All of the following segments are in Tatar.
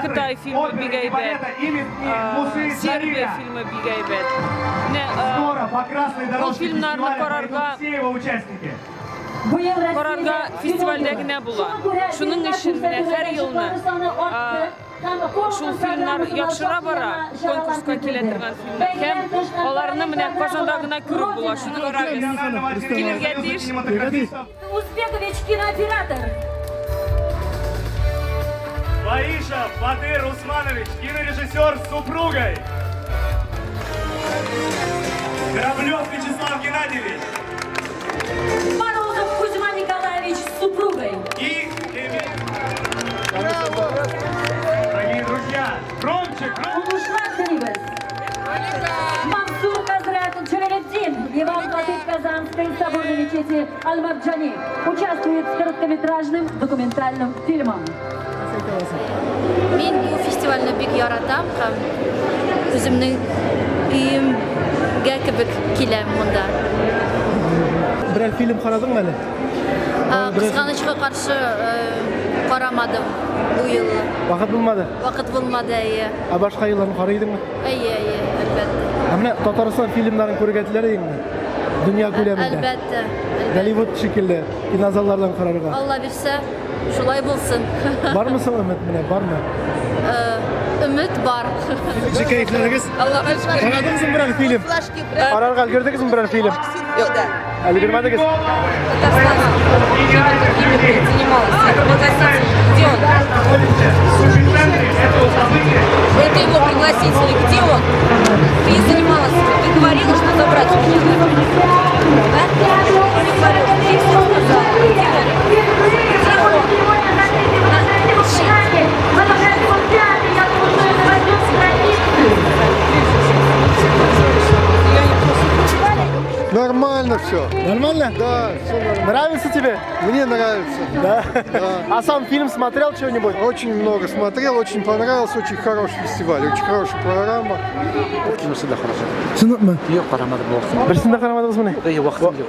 Кытай фильмы бик әйбәт, Сербия фильмы бик әйбәт. Менә ул фильмнарны карарга карарга фестивальдә генә була. Шуның өчен менә һәр елны шул фильмнар яхшыра бара, конкурска килә торган фильмнар. Һәм аларны менә Казанда гына күреп була. Шуның өчен килергә тиеш. Узбекович кинооператор. Баишев Батыр Усманович, кинорежиссер с супругой. Кораблев Вячеслав Геннадьевич. Морозов Кузьма Николаевич с супругой. И Дорогие друзья, громче, громче. Мансур Хазрат Джалалетдин, имам Хатиб Казанской соборной мечети Аль-Марджани, участвует с короткометражным документальным фильмом. Мин бу фестивальне бик яратам һәм үземнең өемгә кебек киләм монда. Берәр фильм карадыңмы әле? Кызганычка каршы карамадым бу юлы. Вакыт булмады? Вакыт булмады, әйе. Ә башка елларны карый идеңме? Әйе, әйе, әлбәттә. Ә менә Татарстан фильмнарын күрергә теләр идеңме? Дөнья күләмендә. Әлбәттә. Голливуд шикелле кинозаллардан карарга. Алла бирсә, шулай булсын. Бармы соң өмет менә, бармы? Өмет бар. Ничек кәефләрегез? Аллага шөкер. Карадыгызмы берәр фильм? Карарга өлгердегезме берәр фильм? Юк. Өлгермәдегез? Где он? Это его пригласители. Где он? Ты занималась. Ты говорила, что забрать меня. Да? Ты говорила, ты все сказала. Где он? Где он? Нормально все. Нормально? Да, все нормально. Нравится тебе? Мне нравится. Да? Да. А сам фильм смотрел что-нибудь? Очень много смотрел, очень понравился, очень хороший фестиваль, очень хорошая программа. Киносы да хорошо. Чынлыкмы? Юк, карамадым вакытым. Берсен дә карамадыгызмыни? Әйе, вакытым юк.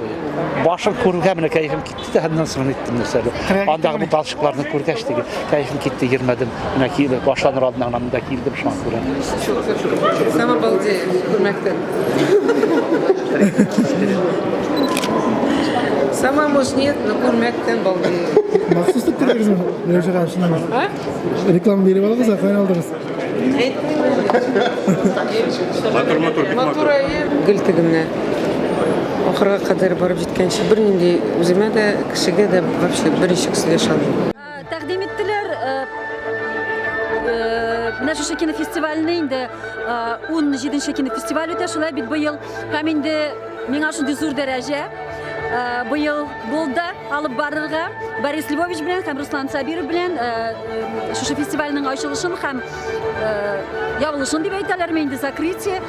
Башын күрүгә менә кәефем китте дә, аннан соң иттем нәрсә. Андагы буталчыкларны күргәч теге кәефем китте, йөрмәдем. Менә килеп башланыр алдыннан гына монда килдем, шуңа күрә. Сама балдею, күрмәктән. Сама, может, нет, но күрмәктән балдею. Махсус тектердегезме? Миләүшә ханым, чыннан. Реклама биреп алдыгыз, ә каян алдыгыз? Матур, матур, бик матур. Гел тегемне. Ахырга кадәр барып җиткәнче бернинди үземә дә, кешегә дә вообще берничек сөйләшә алмыйм. Тәкъдим иттеләр. Менә шушы кинофестивальне инде 17нче кинофестиваль үтә шулай бит быел. Һәм инде миңа шундый зур дәрәҗә быел булды алып барырга Борис Львович белән һәм Руслан Сабиров белән шушы фестивальнең ачылышын һәм ябылышын дип әйтәләрме инде закрытие.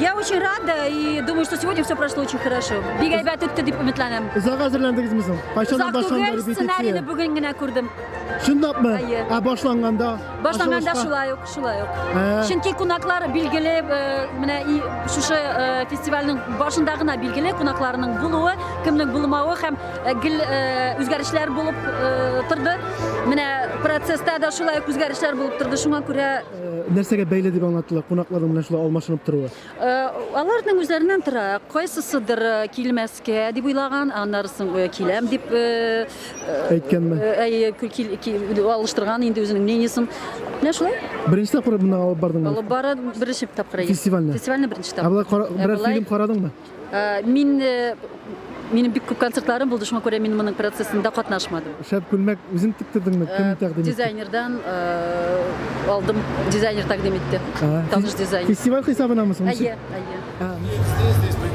Я очень рада и думаю, что сегодня все прошло очень хорошо. Бик әйбәт үтте дип өметләнәм. Озак әзерләндегезме соң? Кайчаннан Озак башланды түгел, репетиция? сценарийны бүген генә күрдем. Чынлапмы? Әйе. Ә башланганда? Башланганда Ачылышка? шулай ук, шулай ук. Ә. Чөнки кунаклар билгеле, менә и шушы фестивальнең башында гына билгеле кунакларның булуы, кемнең булмавы һәм гел үзгәрешләр булып торды. Менә процесста да шулай ук үзгәрешләр булып торды. Шуңа күрә Нәрсәгә бәйле дип аңлаттылар кунакларның менә шулай алмашынып торуы? Аларның үзләреннән тора. Кайсысыдыр килмәскә дип уйлаган, аннары соң киләм дип әйткәнме? Әйе, алыштырган инде үзенең мнениесен. Менә шулай. Беренче тапкыр моны алып бардыңмы? Алып бара беренче тапкыр. әйе. Фестивальне? Фестивальне беренче Ә тапкыр. болай берәр фильм карадыңмы? Мин минем бик күп концертларым булды, шуңа күрә мин моның процессында катнашмадым. Шәп күлмәк үзең тектердеңме? Кем тәкъдим итте? Дизайнердан алдым. Дизайнер тәкъдим итте. Таныш дизайнер. Фестиваль хисабынамы соң? Әйе, әйе. Здесь, здесь.